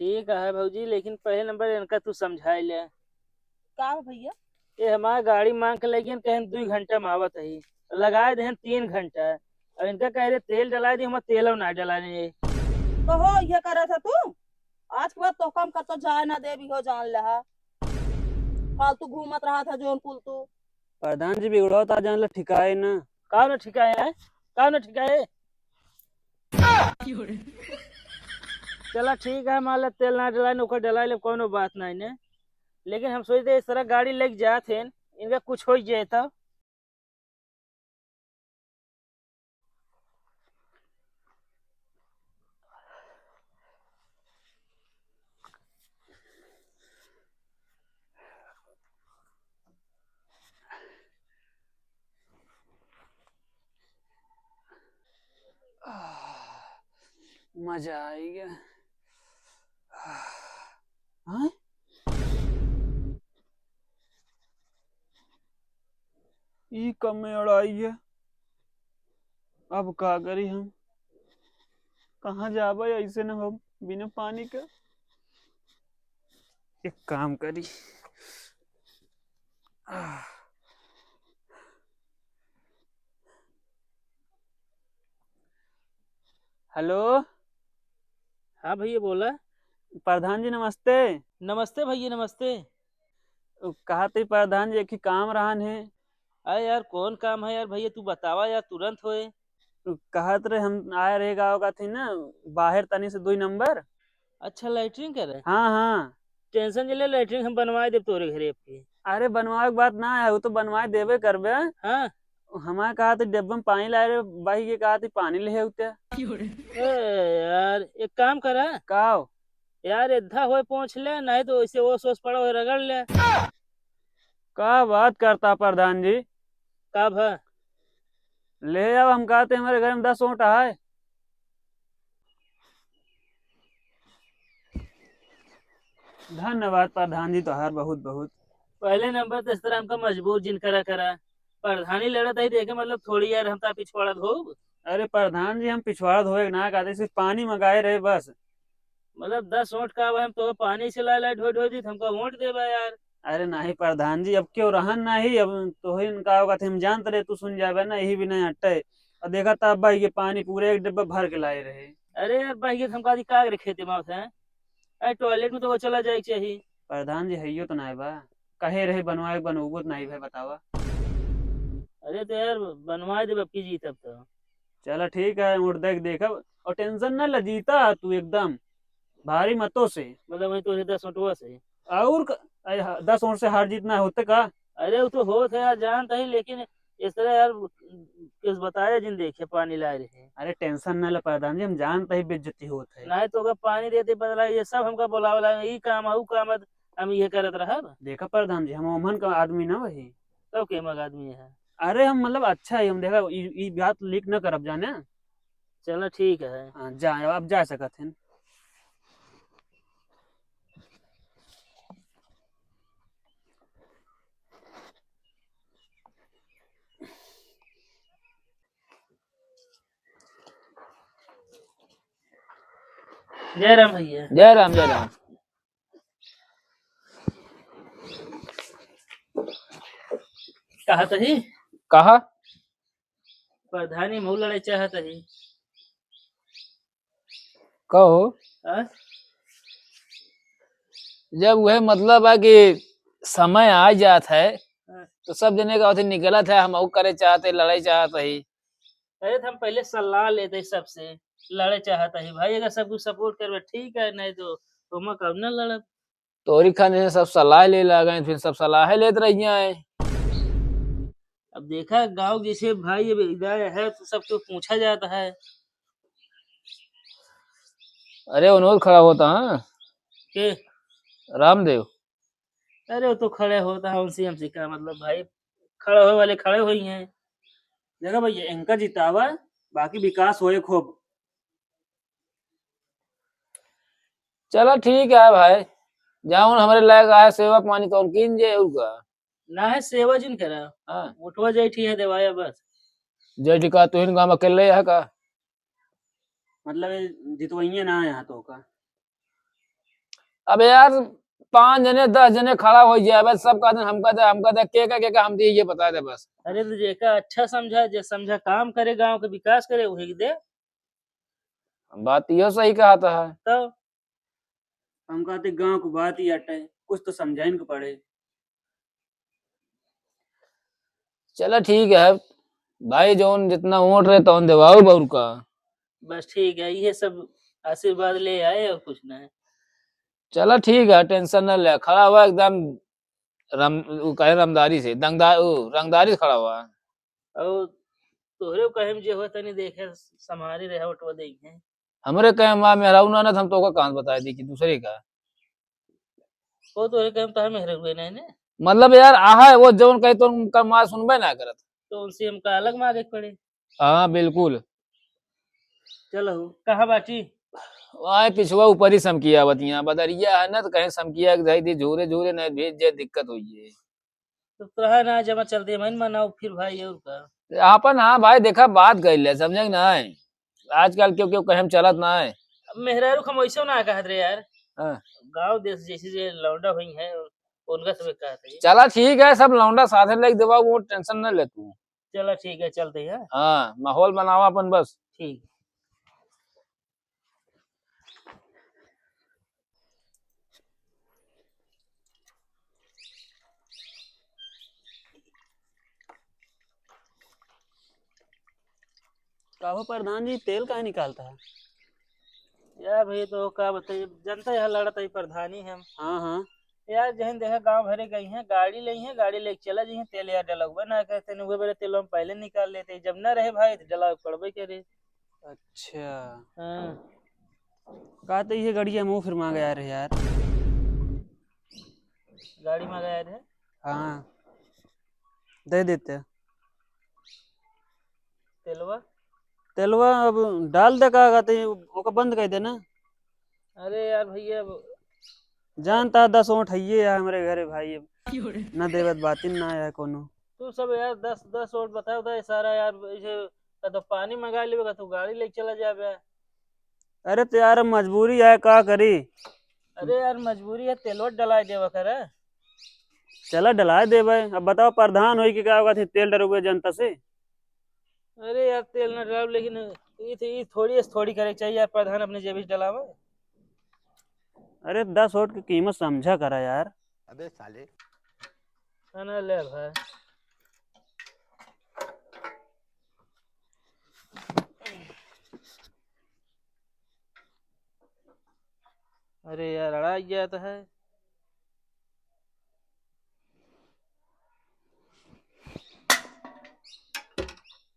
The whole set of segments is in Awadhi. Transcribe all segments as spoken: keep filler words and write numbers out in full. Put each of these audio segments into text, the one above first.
ठीक है भौजी, लेकिन पहले नंबर इनका तू समझाई ले। का हो भैया? ये हमार गाड़ी मांग के लगियन, कहन दुई घंटा में आवत ही, लगाए देहन तीन घंटा। और इनका कह रहे तेल डलाए दे, हमार तेल ना डलाए दे। तो हो ये करत है तू, आज के बाद तो काम करतो जाए ना देबी हो, जान लहा। फालतू घूमत रहा था जौन कुल तू। प्रधान जी बिगड़ो ता जान ला ठिकाए ना। का ना ठिकाए है? का ना ठिकाए? चला ठीक है, मान ला तेल ना डलाए, ओकर डलाए ले, कोनो बात नहीं ने। लेकिन हम सोचते इस तरह गाड़ी लेके जात हैं, इनका कुछ हो जाए तो। आह, मजा आई गया। आह, हाँ? ई कब में अड़ाई है? अब का करी हम? कहाँ जाबे ऐसे न हो बिना पानी के? एक काम करी। आह। हेलो। हाँ भैया, बोला। प्रधान जी, नमस्ते। नमस्ते भैया, नमस्ते। उ, कहा थे प्रधान जी, एक ही काम रहन है। अरे यार, कौन काम है यार भैया, तू बतावा यार, तुरंत होए। उ, कहत रहे, हम आए रहे गाँव का थी ना, बाहर तनी से दुई नंबर। अच्छा, लैट्रिन करे? हाँ, हाँ। टेंशन जे ले, लैट्रिन हम बनवाए देब तोरे घरे आपके। अरे, बनवाए के बात ना है, वो तो बनवाए देबे करबे। हाँ। हमारे कहा थे, डिब्बे में पानी लाए रहे, बाही के कहा थे, पानी ले उते। ए यार, एक काम करा। का हो? यार, एद्धा होए पहुँच ले, नहीं तो ऐसे ओस ओस पड़ा होए रगड़ ले। का बात करता प्रधान जी? का भा? ले आओ, हम कहते हमारे घर में दस ओंट है। धन्यवाद प्रधान जी तोहार बहुत बहुत। पहले नंबर तो इस तरह हमका मजबूर जिन करा करा। प्रधानी लड़त ही देखे, मतलब थोड़ी यार हम ता पिछवाड़ा धोब। अरे प्रधान जी, हम पिछवाड़ा धोए के ना कहते, सिर्फ पानी मंगाए रहे बस। मतलब दस ओंट का अब हम तो पानी से ला ला ढोई ढोई दी, हमका ओंट देबा यार। अरे नहीं प्रधान जी, अब क्यों रहन नहीं, अब तोहरे इनका होगा थे, हम जानत रहे तू सुन जाबे ना, यही भी नहीं हटे। और देखा था अब भाई के पानी पूरे एक डिब्बा भर के लाए रहे। अरे यार भाई के हमका दी का करे खेते में से? अरे टॉयलेट में तो वो चला जाए के चाहिए। प्रधान जी हइयो तो नहीं बा, कहे रहे बनवाए बनवाबो तो नहीं भाई बतावा। अरे तो यार बनवाए दे बप्पी जी तब तो। चला ठीक है, उठ देख देखब। और टेंशन ना ले, जीता तू एकदम भारी मतों से। मतलब वही तो दस ओंटवा से। और क-, अरे ह-, दस ओंट से हार जीत ना होते का? अरे वो तो होत है यार, जानता ही, लेकिन इस तरह यार किस बताया जिन देखे पानी लाए रहे। अरे टेंशन ना ले प्रधान जी, हम जानता ही बेइज्जती होत है। नहीं तो अगर पानी देते बदला ये सब हमका बोलावला, ई काम है, ऊ काम है, हम ये करत रहब। देखा प्रधान जी, हम ओमन का आदमी ना वही। तब के मग आदमी है? अरे हम मतलब अच्छा ही, हम देखा ई, ई बात लीक न करब जाने। चला ठीक है। हाँ, जा, अब जा सकत हैं। जय राम भैया। जय राम, जय राम। कहा तही? कहा? प्रधानी महू लड़े चाहत ही। कहो। हाँ? जब वह मतलब है कि समय आ जात है, हाँ। तो सब जने का ओथे निकलत है, हम ऊ करे चाहत ही, लड़े चाहत ही। अरे तो हम पहले सलाह लेते सबसे, लड़े चाहत ही भाई, अगर सब कुछ सपोर्ट करबे ठीक है, नहीं तो हम कब ना लड़ब। तोरी खाने से सब सलाह ले ला गए, फिर सब सलाह लेत रह जाए। अब देखा गाँव जैसे भाई अब इधर है तो सबको पूछा जाता है। अरे उन्होंने खड़ा होता है। के? रामदेव। अरे वो तो खड़े होता है, उनसे हमसे क्या मतलब भाई, खड़े होए वाले खड़े हुई हैं। देखा भैया, इनका जितावा, बाकी विकास होए खूब। चला ठीक है भाई, जाउन हमरे लायक आए सेवा पानी तौन कीन जे उनका। ना है सेवा जिन करा। हाँ। उठवा जाई ठीक है देवाया बस। जय टिका तुहिन गाँव अकेले है का? मतलब ये जितवइये ना है यहाँ तो का? अबे यार, पाँच जने, दस जने खड़ा होइ जाए, बस सब कहते, "हमका दे, हमका दे", के का, के का हम दिए, ये बता दे बस। अरे तो जेका अच्छा समझा, जे समझा काम करे, गाँव के विकास करे, वही के दे। बात यो सही कहत है। तो हम कहते गाँव को बात ही अटे, कुछ तो समझाइन के पड़े। चला ठीक है भाई, जौन जितना वोट रहे तौन देवाऊ बउर का। बस ठीक है, ये सब आशीर्वाद ले आए और कुछ ना है। चला ठीक है, tension न ले, खड़ा हुआ एकदम रम-, उ कहे रमदारी से, दंगदार, उ रंगदारी से खड़ा हुआ। और तोहरे कहे में जे हो तनी देखे संभारी रहे, वोटवा देखे। हमरे कहे में मेहरारू ना, ना, हम तोका कहाँ से बताए दी कि दूसरे का। वो तोहरे कहे में तोहरे मेहरारू है नहीं ने? मतलब यार, आहा है, वो जौन कहे तो उनका माँ सुनबे ना करत। तो उनसे हमका अलग मांगे के पड़े। हाँ, बिल्कुल। चलो, कहाँ बाटी? आए पिछुआ ऊपर ही समकिया बतिया, बदरिया है ना, तो कहीं समकिया के जाई दी, झोरे झोरे नहीं भेज जाए, दिक्कत होई है। तो तोरा ना जमा चलते मन मनाओ फिर भाई, और का? आपन, हाँ भाई, देखा, बात कर ले, समझे कि नहीं? आजकल क्यों क्यों कहे हम चलत ना है। अब मेहरारू हम वैसे ना कहत रहे यार। हाँ। गाँव देश जैसे जे लौंडा हुई है, उनका सब कहत है। चला ठीक है, सब लौंडा साथे लेके देवा, वो tension न ले तू। चला ठीक है, चलते हैं। हाँ, माहौल बनावा अपन बस। ठीक। का हो प्रधान जी, तेल काहे निकालता है? यार भैया, तो का बताइए, जनता यहाँ लड़त है प्रधानी हम। हाँ, हाँ। यार, जहन देखा गाँव भरे गई हैं, गाड़ी लई हैं, गाड़ी लेके चला जइहें, तेल यार डलउबे ना करते, उहे बेरे तेल हम पहले निकाल लेते, जब ना रहे भाई, तो डलावे पड़बे करे। अच्छा। हाँ। का तो ये गड़िया मुँह फिर मांगे आ रहे यार। गाड़ी मांगे आ रहे? हाँ, दे देते। तेलवा? तेलवा अब डाल दे, का कहते हैं, ओका बंद कर देना। अरे यार भैया, अब जानता, दस ओंठ हइये है हमरे घरे भाई, अब ना देवत बातिन ना आया कोनो। तू सब यार दस, दस ओंठ बताओ था सारा यार, ऐसे का तो पानी मंगा लेबे, का तो गाड़ी लेके चला जाबे। अरे तो यार, अब मजबूरी है, का करी? अरे यार, मजबूरी है, तेलवा डलाए देवा करे। चला डलाए देबे। अब बताओ, प्रधान होई कि का होगा, तेल डरउबे जनता से? अरे यार, तेल ना डलाओ, लेकिन ई तो, ई थोड़ी, थोड़ी करे के चाहिए यार, प्रधान अपने जेबी से डलावे। अरे, दस ओंठ की कीमत समझा करा यार। अबे साले। ना, ना, ले भाई। अरे यार, अड़ा गया तो है।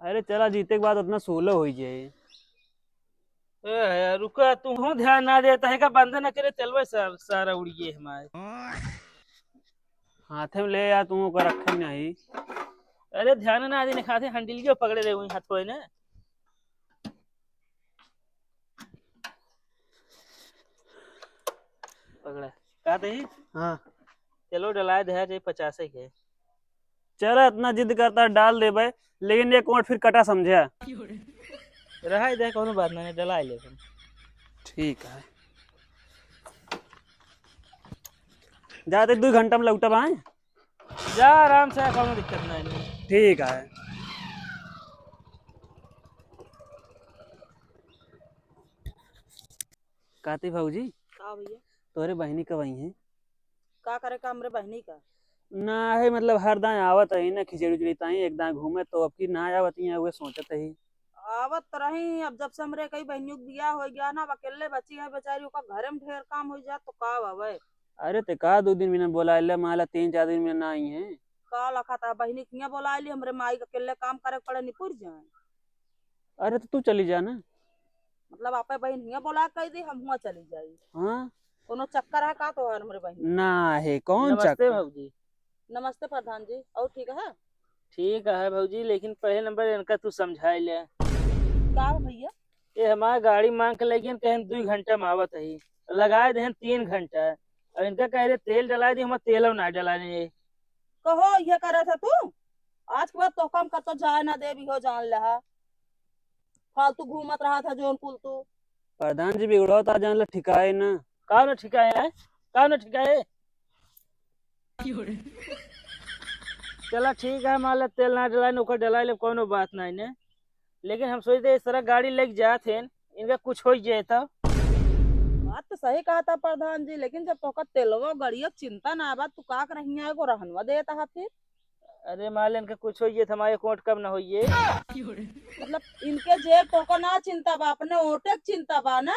अरे चला, जीते के बाद उतना सोलह हो जाए। ए यार, रुका, तू ध्यान ना देता है का? बंद ना करे, तेलवा सारा उड़ गए हमारे। हाथे में ले यार, तू ओकर रखे नहीं। अरे ध्यान ना देने खाते, हंडिलियो पकड़े रहे हुई हाथों ने। पकड़ा। का दही? हाँ। चलो डलाए दे, चाहे पचासे के। चला, इतना जिद करता है, डाल देबे, लेकिन एक ओंठ फिर कटा समझा। रहा दे, कोनो बात नहीं, डलाए ले। ठीक है। जाते दो घंटा में लौटब आए। जा आराम से, कोनो दिक्कत नहीं। ठीक है। काती भौजी, का भैया? तोहरे बहिनी कब आई हैं? का करे का हमरे बहिनी का? ना है, मतलब हर दाएं आवत है ना, खिचड़ी उचड़ी ताई एक दाएं घूमे, तो अब की ना आवत ही है, उहे सोचत ही। आवत तो रही, अब जब से हमरे कई बहिनियों के बियाह हो गया ना, अब अकेले बची है बेचारी, ओका घरे में ढेर काम हो जात तो का आवे? अरे ते का दो दिन बिना बोलाइले, माला तीन चार दिन में ना आई हैं। का लखा था बहिनी के हियां बोलाइली, हमरे माई के अकेले काम करे के पड़े, निपुर जाए। अरे तो तू चली जा ना। मतलब आपे बहिन हियां बोला के कह दी, हम हुआं चली जाई। हाँ। कोनो चक्कर है का तोहार हमरे बहिन? ना है, कौन नमस्ते चक्कर? भौजी। नमस्ते प्रधान जी, और ठीक है? ठीक है भौजी, लेकिन पहले नंबर इनका तू समझाई ले। का हो भैया? ये हमार गाड़ी मांग के लेकिन कहें दू घंटा में आवत है, लगाए देहन तीन घंटा, और इनका कह रहे तेल डला दी, हम तेल ना डला रहे। कहो, ये करे था तू? आज के बाद तोहका हम कतो जाए ना देबी हो, जान लेहा। फालतू घूमत रहा था जौन कुल तू। प्रधान जी बिगड़ो ता जान ले ठिकाए ना। का ना ठिकाए है? का ना ठीक है? चला ठीक है, मान ले तेल ना डलाए, ओकर डलाए ले, कौनो बात नहीं ने। लेकिन हम सोचते इस तरह गाड़ी लेके जात हैं, इनका कुछ हो जाए तो। बात तो सही कहा था प्रधान जी, लेकिन जब तोका तेलवा गड़िया चिंता ना बा, तू का करहिया एगो रहनवा देता है फिर? अरे मान ले इनका कुछ हो जाए तो हमारे कोट कम ना होइए। मतलब इनके जेब तोका ना चिंता बा, अपने ओटे के चिंता बा ना?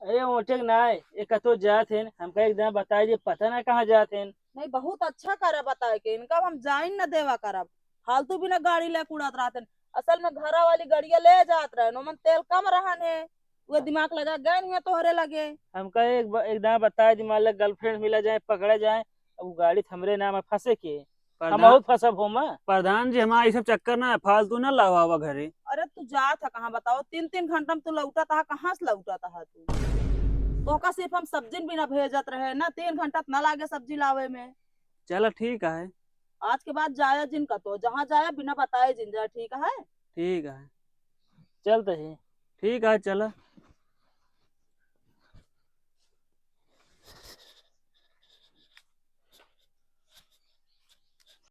अरे ओटे के ना है, ये कतो जात हैं, हमका एक दिन बताए जे पता ना कहाँ जात हैं। नहीं, बहुत अच्छा करे बताए के, इनका हम जाइन न देवा करब। फालतू बिना गाड़ी लेके उड़ात रहते हैं। असल में घरा वाली गड़िया ले जात रहे, ओमन तेल कम रहन है, वो दिमाग लगा गए नहीं तोहरे लगे। हमका एक ब-, एक दाना बताए दी, मान ले गर्लफ्रेंड मिला जाए, पकड़ा जाए, अब वो गाड़ी तो हमरे नाम है फंसे के, हम प्रधान, बहुत फंसब हो माँ। प्रधान जी, हमारा ये सब चक्कर ना है, फालतू ना लावा घरे। अरे तू जात है कहाँ बताओ, तीन तीन घंटा में तू लौटत है, कहाँ से लौटत है तू? तोहका सिर्फ हम सब्जी बिना भेजत रहे ना, तीन घंटा त ना लागे सब्जी लावे में। चला ठीक है। आज के बाद जाया जिन कतो, जहाँ जाया बिना बताए जिन जा, ठीक है? ठीक है। चलते ही। ठीक है, चला।